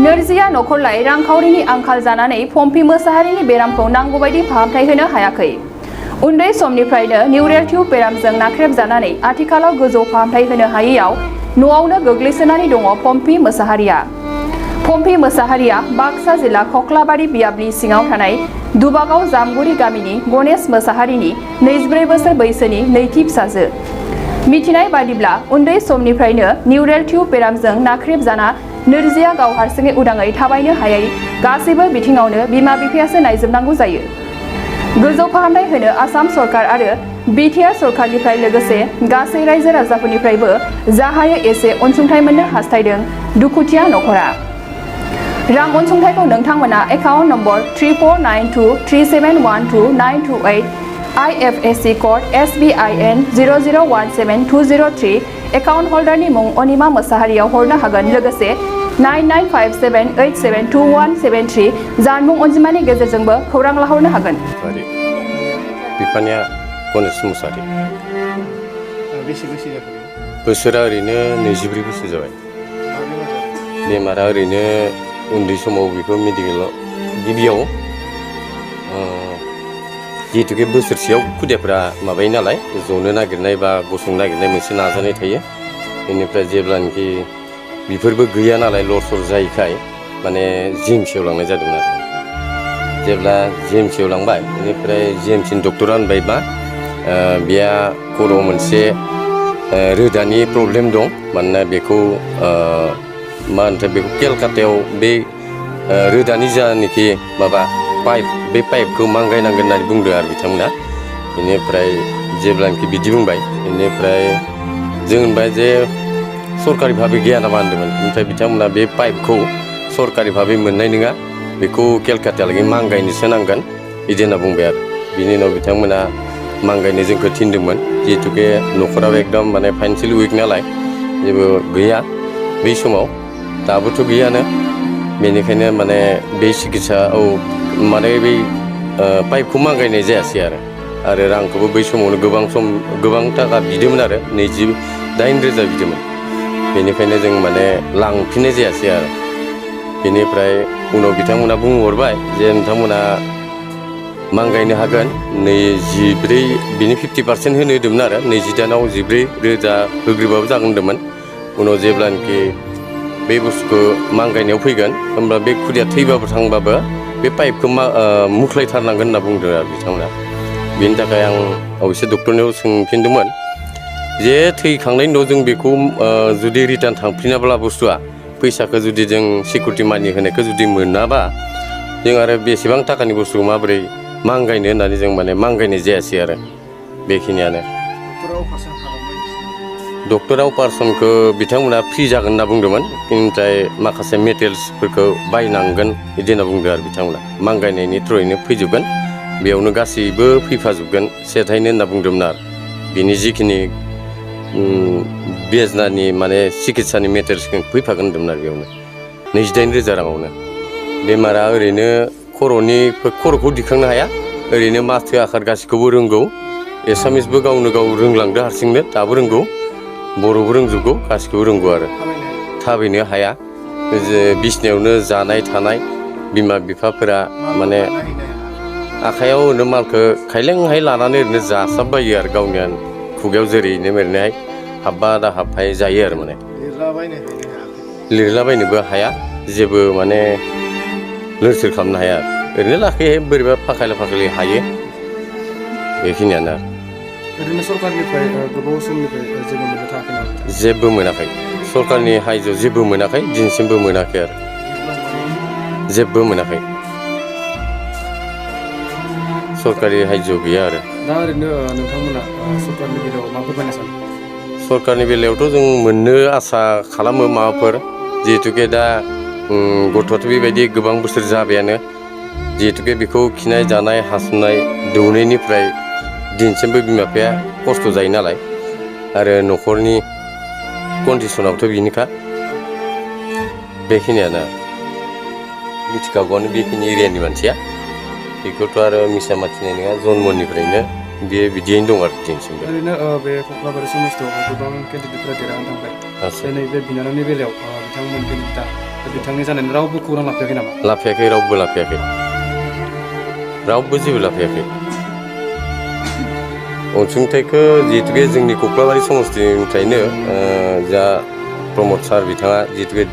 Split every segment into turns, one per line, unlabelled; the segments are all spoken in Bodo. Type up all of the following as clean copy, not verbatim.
नोरजिया नखरलाय रांखावरिनि आंखाल जानानै पम्पी मोसाहारिनि बेरामखौ नांगौबायदि फाहामथाय होनो हायाखै। उन्दै समनिफ्रायनो निउरेल टिउब बेरामजों नाख्रेबजानानै आथिखालाव गोजौ फाहामथाय होनो हायैयाव न'आवनो गोग्लैसोनानै दङ पम्पी मोसाहारिया। पम्पी मोसाहारिया बाक्सा जिल्ला खख्लाबारि बियाबनि सिङाव थानाय दुबागाव जामगुरि गामिनि गणेश मोसाहारिनि 24 बोसोर बैसोनि नैथि फिसाजो। मिथिनाय बादिब्ला उन्दै समनिफ्रायनो निउरेल टिउब बेरामजों नाख्रेबजाना नोरजिया गाव हारसिङै उदाङै थाबायनो हायै गासैबो बिथिङावनो बिमा बिफायासो नायजोबनांगौ जायो। गोजौ फाहामथाय होनो आसाम सरकार आरो बिटिआर सरकारनिफ्राय लोगोसे गासै रायजो राजाफोरनिफ्रायबो जा हायो एसे अनसुंथाइ मोननो हास्थायदों दुखुथिया नखरा। रां अनसुंथाइखौ नोंथांमोना account number 349237129228 IFSC code SBIN0017203 account हल्डारनि मुं अनिमा मोसाहारियाव हरनो हागोन। लोगोसे 9957872173 जानबुं अनजिमानि गेजेरजोंबो खौरां लाहरनो हागोन।
बिफानिया गणेश मोसाहारि। बोसोरा ओरैनो 24 बोसोर जाबाय। बेमारा ओरैनो उन्दै समाव बेखौ मेडिकेलाव गिबियाव जिहेतुके बोसोरसेयाव खुदियाफोरा माबायो नालाय जनो नागिरनाय बा गसंनो नागिरनाय मोनसे नाजानाय थायो। बेनिफ्राय जेब्लानोखि बेफोरबो गैया नालाय लर-सर जायैखाय माने जिएमसिआव लांनाय जादोंमोन आरो। जेब्ला जिएमसिआव लांबाय बेनिफ्राय जिएमसिनि डक्टरा होनबाय मा बेहा खर'आव मोनसे रोदानि प्रब्लेम दं। मानोना बेखौ मा होनोथाय बेखौ केलकातायाव बे रोदानि जानाखि माबा पाइप बे पाइपखौ मांगायनांगोन होननानै बुंदों आरो बिथांमोना। बेनिफ्राय जेब्लानोखि बिदि बुंबाय बेनिफ्राय जों होनबाय जे सरकारि भाबै गैया नामा होनदोंमोन। ओमफ्राय बिथांमोना बे पाइपखौ सरकारि भाबै मोननाय नङा, बेखौ केलकातायालागै मांगायनोसो नांगोन बिदि होनना बुंबाय आरो। बिनि उनाव बिथांमोना मांगायनो जोंखौ थिनदोंमोन। जिहेतुके न'खराबो एकदम माने फाइनान्सियेलि उइक नालाय जेबो गैया बै समाव, दाबोथ' गैयानो। बेनिखायनो माने बे सिकित्सायाव माने बै पाइपखौ मांगायनाय जायासै आरो रांखौबो बै समावनो गोबां थाखा बिदोंमोन आरो 28,000 बिदोंमोन। बेनिखायनो जों माने लांफिननाय जायासै आरो। बेनिफ्राय उनाव बिथांमोना बुंहरबाय जे नोंथांमोना मांगायनो हागोन 24 बिनि 50% होनो होदोंमोन आरो 20 दानाव 14,000 होग्रोबाबो जागोन होनदोंमोन। उनाव जेब्लानोखि बे बुस्थुखौ मांगायनायाव फैगोन होमब्ला बे खुदिया थैबाबो थांबाबो बे पाइपखौ मुख्लायथारनांगोन होनना बुंदों आरो बिथांमोना। बेनि थाखाय आं अबयसे डक्टरनियाव सोंफिनदोंमोन जे थैखांनायनि उनाव जों बेखौ जुदि रिटार्न थांफिनाब्ला बुस्थुआ फैसाखौ जुदि जों सिकिउरिटि मानि होनायखौ जुदि मोनाबा जों आरो बेसेबां थाखानि बुस्थुखौ माबोरै मांगायनो होननानै जों माने मांगायनाय जायासै आरो। बेखिनियानो। डक्टरा अपारेसनखौ बिथांमोना फ्रि जागोन होनना बुंदोंमोन। ओमफ्राय माखासे मेटेरियेल्सफोरखौ बायनांगोन बिदि होनना बुंदों आरो बिथांमोना। मांगायनायनि थ्रुयैनो फैजोबगोन, बेयावनो गासैबो फैफाजोबगोन सेथायनो होनना बुंदोंमोन आरो। बिनि जिखिनि बिजनानि माने सिकित्सानि मेटेरियेल्सखौ फैफागोन होनदोंमोन आरो बेयावनो 28,000 राङावनो। बेमारा ओरैनो खर'खौ दिखांनो हाया, ओरैनो माथो आखार गासिखौबो रोंगौ। एसामिसबो गावनो गाव रोंलांदो हारसिंनो, दाबो रोंगौ। बर'बो रोंजोबगौ, गासिखौबो रोंगौ आरो। थाबायनो हाया, बिसिनायावनो जानाय थानाय। बिमा बिफाफोरा माने आखाइयाव ओरैनो मालखौ खायलेंहाय लानानै ओरैनो जासाबबायो आरो गावनि खुगायाव जेरैनो मेरैनोहाय हाबबा दा हाबहाय जायो आरो। माने लिरलाबायनोबो हाया, जेबो माने लोरसोर खालामनो हाया। ओरैनो लाखैहाय बोरैबा फाखायला हायो। बेखिनियानो आरो।
ओरैनो सरकारनिफ्राय गोबाव समनिफ्राय जेबो मोननो थाङाखै नामा?
जेबो मोनाखै, सरकारनि हायजोआव जेबो मोनाखै, दिनैसिमबो मोनाखै आरो। जेबो मोनाखै, सरकारि हायजोआव गैया आरो।
दा ओरैनो नोंथांमोना सरकारनि बेलायाव मा फोरमायनो सानो?
सरकारनि बेलायावथ' जों मोननो आसा खालामो माबाफोर, जिहेतुके दा गथ'आथ' बेबायदि गोबां बोसोर जाबायानो। जिहेतुके बेखौ खिनाय जानाय हासुनाय दौनायनिफ्राय दिनैसिमबो बिमा बिफाया खस्थ' जायो नालाय, आरो न'खरनि कन्डिसनावथ' बिनोखा। बेखिनियानो मिथिखागौआनो बेखिनि एरियानि मानसिया, बेखौथ' आरो मिसा माथिनाय नङा। जन्मनिफ्रायनो बेयो बिदियैनो दं आरो दिनैसिमबो।
ओरैनो बे कख्लाबारि समाजाव गोबां केन्डिडेटफोरा देरहानानै थांबाय। नैबे बिनानावनि बेलायाव बिथांमोन केन्डिडेटआ बिथांनि जानायनि रावबो खौरां लाफैयाखै नामा?
लाफैयाखै, रावबो लाफैयाखै, रावबो जेबो लाफैयाखै। अनसुंथाइखौ जिहेतुके जोंनि कक्लाबारि समस्तिनिफ्रायनो जा प्रमद सार बिथाङा जिहेतुके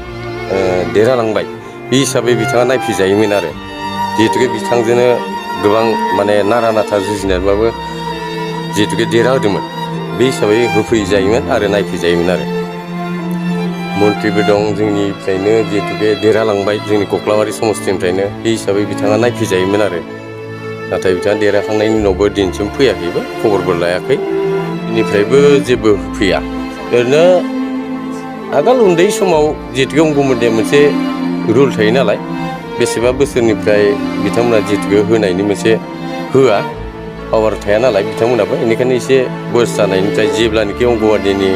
देरहालांबाय बे हिसाबै बिथाङा नायफैजायोमोन आरो जिहेतुके बिथांजोंनो गोबां माने नारा नाथा जुजिनानैबाबो जिहेतुके देरहाहोदोंमोन बे हिसाबै होफैजायोमोन आरो नायफैजायोमोन आरो मन्थ्रिबो दं जोंनिफ्रायनो जिहेतुके देरहालांबाय जोंनि कक्लाबारि समस्तिनिफ्रायनो बे हिसाबै बिथाङा नायफैजायोमोन आरो नाथाय बिथाङा देरहाखांनायनि उनावबो दिनैसिम फैयाखैबो खबरबो लायाखै बेनिफ्रायबो जेबो फैया ओरैनो आगोल उन्दै समाव जिहेतुके अंग'मोनदेया मोनसे रुल थायो नालाय बेसेबा बोसोरनिफ्राय बिथांमोना जिहेतुके होनायनि मोनसे होआ पावार थाया नालाय बिथांमोनाबो बेनिखायनो एसे बयस जानायनिफ्राय जेब्लानोखि अंग'वादिनि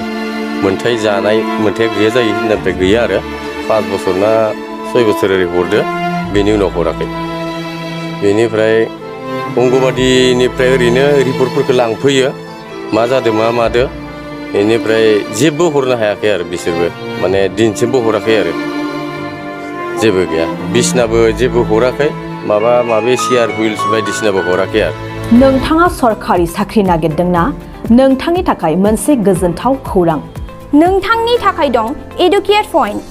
मोनथाय जानाय मोनथाया गैया जायो होननायनिफ्राय गैया आरो 5 बोसोर ना 6 बोसोर ओरै हरदो बेनि उनाव हराखै बेनिफ्राय अंग'बादिनिफ्राय ओरैनो रिपर्टफोरखौ लांफैयो मा जादों मा मादो बेनिफ्राय जेबो हरनो हायाखै आरो बिसोरबो माने दिनसिमबो हराखै आरो जेबो गैया बिसनाबो जेबो हराखै माबा माबि सियार हुइल्स बायदिसिनाबो हराखै आरो
नोंथाङा सरकारि साख्रि नागिरदोंना नोंथांनि थाखाय मोनसे गोजोनथाव खौरां
नोंथांनि थाखाय दं एडुकेट पइन्ट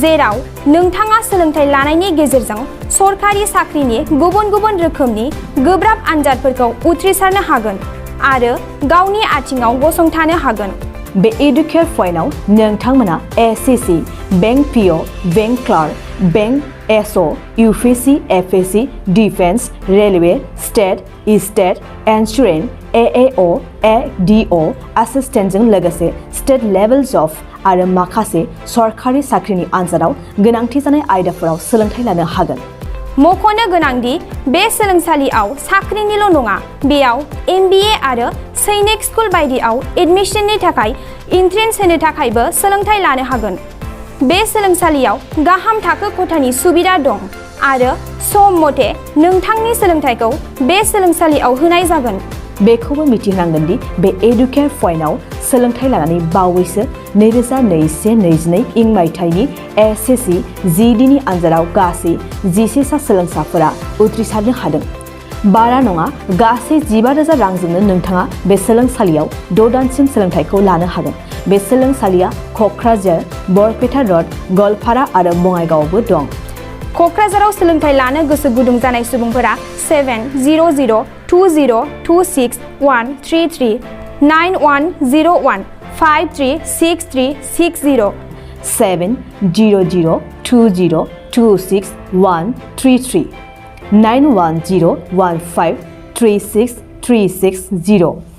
जेराव नोंथाङा सोलोंथाइ लानायनि गेजेरजों सरकारि साख्रिनि गुबुन गुबुन रोखोमनि गोब्राब आनजादफोरखौ उथ्रिसारनो हागोन आरो गावनि आथिङाव गसंथानो हागोन
बे एडुकेट पइन्टआव नोंथांमोना SCC bank PO bank clerk bank SO UPSC FSC defence railway state insurance AAO ADO एसिस्टेन्टजों लोगोसे स्टेट लेभेल जब आरो माखासे सरकारि साख्रिनि आनजादाव गोनांथि जानाय आयदाफोराव सोलोंथाइ लानो हागोन
मख'नो गोनांदि बे सोलोंसालियाव साख्रिनिल' नङा बेयाव MBA आरो सैनिक स्कुल बायदियाव एडमिशननि थाखाय एन्ट्रेन्स होनो थाखायबो सोलोंथाइ लानो हागोन बे सोलोंसालियाव गाहाम थाखो खथानि सुबिदा दं आरो सम मथे नोंथांनि सोलोंथाइखौ बे सोलोंसालियाव होनाय जागोन
बेखौबो मिथिनांगोन दि बे एडुकेट पइन्टआव सोलोंथाइ लानानै बावैसो 2021-22 इं मायथाइनि SCC GDनि आनजादाव गासै 11 सा सोलोंसाफोरा उथ्रिसारनो हादों बारा नङा गासै 15,000 रांजोंनो नोंथाङा बे सोलोंसालियाव 6 दानसिम सोलोंथाइखौ लानो हागोन बे सोलोंसालिया क'क्राझार बरपेटा रड गवालपारा आरो बङाइगावआवबो दं
क'क्राझाराव सोलोंथाइ लानो गोसो गुदुं जानाय सुबुंफोरा 70020261133 9101536360
70020261133 9101536360